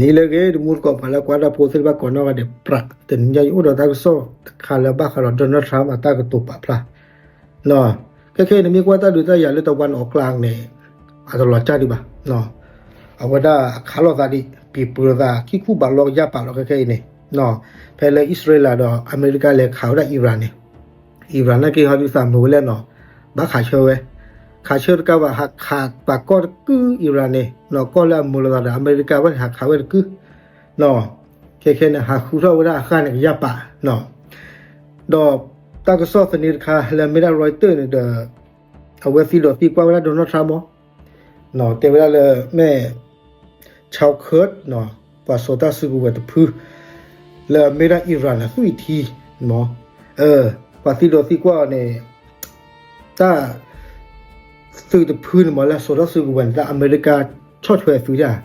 ဒ်လဲၣ်ဂ့ၤ တမူတကိး ပှၤလၢကွၢ်တၢ်ဖိသ့ၣ်တဖၣ်ကိးနီၢ်ဂၤဒဲး ပြး တနံၤညါယအိၣ်ဒီးတၢ်ကစီၣ်တခါလၢဘၣ်ဃးဒီး Donald Trump အတၢ်ကတိၤပာ်ဖျါ ခဲခဲအံၤနမ့ၢ်ကွၢ်တၢ်ဒုးတၢ်ယၤလၢတဝၢ်န့ၣ်အကျါန့ၣ် အတလီၤကၢ်ဒံးဘၣ်. အဝဲဒၣ်အခးလိာ်သးဒံး ပံၤပၢၤသး ခံခူဘးလီယၢ်ပာ်လီၤခဲခဲအံၤန့ၣ် ဖဲလၢအံၣ်စရ့လးဒီး အမဲရကၤလဲၤခးဝဲဒၣ် Iran န့ၣ် Iran နာ်က့ဟီဒုးသးမုာ်ဝဲလဲၣ်နီၤ ဘၣ်ခးဆၢဝဲ ခးဆၢတကးဘၣ် ဟးခးပှၤကီၢ်တကုၢ် Iran န့ၣ် နီၤ ကီၢ်လၢအမုာ်လိာ်သးဒီးအမဲရကၤဘၣ်န့ၣ် ဟးခးဝဲတကုၢ် နီၤ ခဲခဲန့ၣ် ဟးဃုထီၣ်ဝဲဒၣ်အဃၢ်န့ၣ်ကယၢ်ပာ် နီၤ ဒီးတၢ်ကစီၣ်သန့တခါလၢအမ့ၢ်ဒၣ် Reuters န့ၣ်ဒီး အဝဲသံဒီးသံကွၢ်ဝဲဒၣ် Donald Trump မး နီၤ တဲဝဲဒၣ်လၢမ့ၢ် Charles Kurz နီၤ ပှၤစိာ်တၢ်စုကဝဲၤတဖု လၢအမ့ၢ်ဒၣ် Iran အသွံၣ်ထံ မး ပှၤသံဒီးသံကွၢ်အီၤန့ၣ် တၢ် သုးတဖုန့ၣ်မး လၢအစိာ်ထီၣ်စုကဝဲၤန့ၣ် တၢ်အမဲရကၤဆီၣ်ထွဲအသုးတၢ်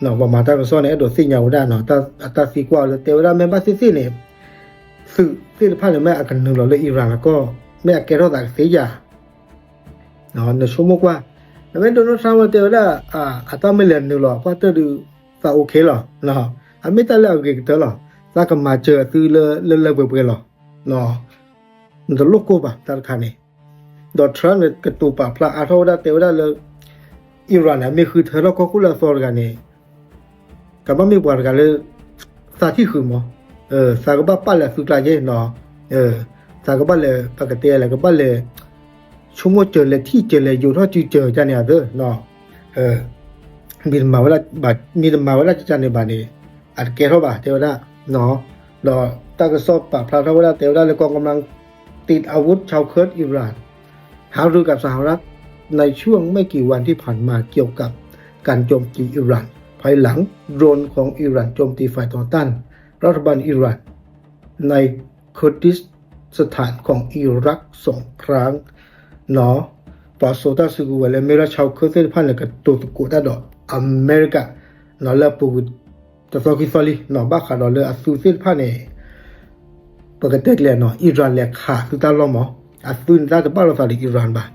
ပှၤမၤတၢ်ကစီၣ်န့ၣ် အဲၣ်ဒိးသ့ၣ်ညါဝဲဒၣ်နီၤ အတၢ်သံကွၢ်အီၤလၢတဲဝဲဒၣ် မ့ၢ်ဘၣ်သ့ၣ်သ့ၣ်န့ၣ် သုးသ့ၣ်တဖၣ်န့ၣ် မ့ၢ်အကနုာ်လီၤလၢ Iran အကီၢ် မ့ၢ်အကဲထီၣ်သးကသ့ဧါ နဆိကမိၣ်ကွၢ် နမ့ၢ် Donald Trump တဲဝဲဒၣ် အတၢ်မ့ၢ်လဲၤနုာ်လီၤ ကွၢ်တၢ်ဒုး သး okay လီၤ အမ့ၢ်တၢ်လၢအဂ့ၤကတၢၢ်လီၤ သးကမၤစၢၤအသုးလၢလၢလၢပှဲၤပှဲၤလီၤ နတလိၣ်ကိၢ်ဘၣ်တၢ်တခါန့ၣ် ဒီး Trump န့ၣ် ကတိၤပာ်ဖျါအါထီၣ်ဝဲဒၣ်တဲဝဲဒၣ်လၢ Iran န့ၣ် အမ့ၢ်ဃုထၢထီၣ်ကီၢ်ခိၣ်လၢအသီတဂၤန့ၣ် ကဘၣ်မ့ၢ်ပှၤတဂၤလၢ သးထံၣ်ဃုာ်မး သးကဘၣ်ပာ်လၢအသုးကျါယဲၢ်နီၤ သးကဘၣ်လဲၤ ပကတဲလဲၣ် ကဘၣ်လဲၤ ဆိကမိၣ်စၢၤလဲၤထံၣ်စၢၤလဲၤ ယိးထီၣ်စုစၢၤကန့ၣ်အသၢ မ့ၢ်တမၤဝဲဒၣ် မ့ၢ်တမၤဝဲဒၣ်ကန့ၣ်ဘၣ်န့ၣ် အတကဲထီၣ်ဘၣ် တဲဝဲဒၣ် ဒီးတၢ်ကစီၣ်ပာ်ဖျါထီၣ်ဝဲဒၣ်တဲဝဲဒၣ်လၢ กองกำลังติดอาวุธ ชาวคิร์ดอิหร่าน หารือกับสหรัฐในช่วงไม่กี่วันที่ผ่านมาเกี่ยวกับการโจมตีอิหร่าน ภายหลังโดรนของอิหร่านโจมตีฝ่ายต่อต้านรัฐบาลอิหร่านใน เคอร์ดิสถานของอิรักสองครั้ง ပှၤစိာ်တၢ်စုကဝဲၤလၢအမ့ၢ်ဝဲဒၣ် ชาวคิร์ด သ့ၣ်တဖၣ်န့ၣ် ကတိၤသကိးတၢ်ဒီးအမဲရကၤ လၢအပူၤကွံာ်တသီခံသီလံ ဘၣ်ဃးဒီးလၢအသုးသ့ၣ်တဖၣ်န့ၣ် ပကတဲကျဲနီၤ Iran လဲၤခးသုးတၢ်လီၢ်မး အသုးန့ၣ်တၢ်တဘၣ်လိာ်သးဒီး Iran ဘၣ်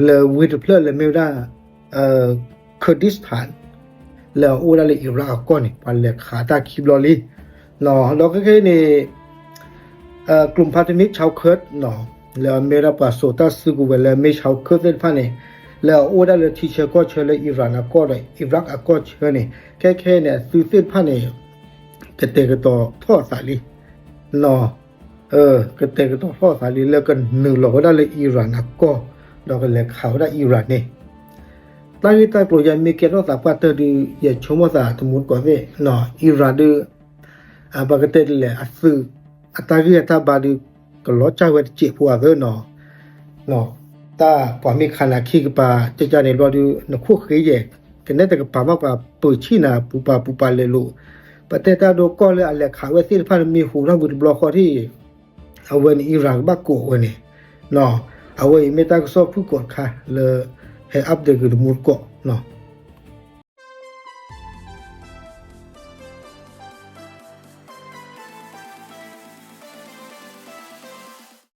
လၢဝ့ၢ်တဖျၢၣ်လၢမ့ၢ်ဝဲဒၣ် Kurdistan လၢအအိၣ်ဝဲဒၣ်လၢ Iraq အကီၢ်န့ၣ် ပှၤလဲၤခးတၢ်ခံဘျီလံ ဒီးခဲခဲအံၤန့ၣ် กลุ่มพันธมิตรชาวเคิร์ด လၢအမ့ၢ်ဝဲဒၣ်ပှၤစိာ်တၢ်စုကဝဲၤလၢအမ့ၢ် ชาวเคิร์ด သ့ၣ်တဖၣ်န့ၣ် လၢအအိၣ်ဝဲဒၣ်လၢထံဆၢကီၢ်ဆၢလၢ Iran အကီၢ်ဒီး Iraq အကီၢ်ဆၢန့ၣ် ခဲခဲန့ၣ် အသုးသ့ၣ်တဖၣ်န့ၣ် ကတဲာ်ကတီၤထီၣ်အသးလံ ကတဲာ်ကတီၤထီၣ်အသးလံလၢကနုာ်လီၤဝဲဒၣ်လၢ Iran အကီၢ် ဒီးကလဲၤခးဝဲဒၣ် Iran န့ၣ် တၢ်ဂ့ၢ်တၢ်ကျိၤယမ့ၢ်ကဲထီၣ်သးပှၢ်တၢၢ်ဒုး ယဆိကမိၣ်သးတမူတကိးသ့ၣ် Iran ဒုး ပကတဲဒ်လဲၣ် အသုး အတၢ်ဂံၢ်အတၢ်ဘါဒုး ကလီၤစၢ်ဝဲတစဲးဖိအသၢနီၤ တၢ်ပှၤမ့ၢ်ခးနၤခံကပၤ ကကန့ၣ်ဘျီဒုး နခိၣ်ဃ့ယဲၢ် ကနဲတကပၤမး ပှၤပၢၤဆံၣ်နၤ ပူၤပာ်ပူၤပာ်လဲၤလိာ် ပတဲတၢ်ဒိကီၢ်လၢအလဲၤခးဝဲသ့ၣ်တဖၣ်န့ၣ် မ့ၢ်ဟူးထီၣ်ဝံၤတဘျီဃီထံၣ် အဝဲန့ၣ် Iran ကဘၣ်ကိးဝဲန့ၣ် အဝဲအံၤမ့ၢ်တၢ်ကစီၣ်ဖုၣ်ကိာ်တခါလၢ ဟဲ update က့ၤတမူတကိး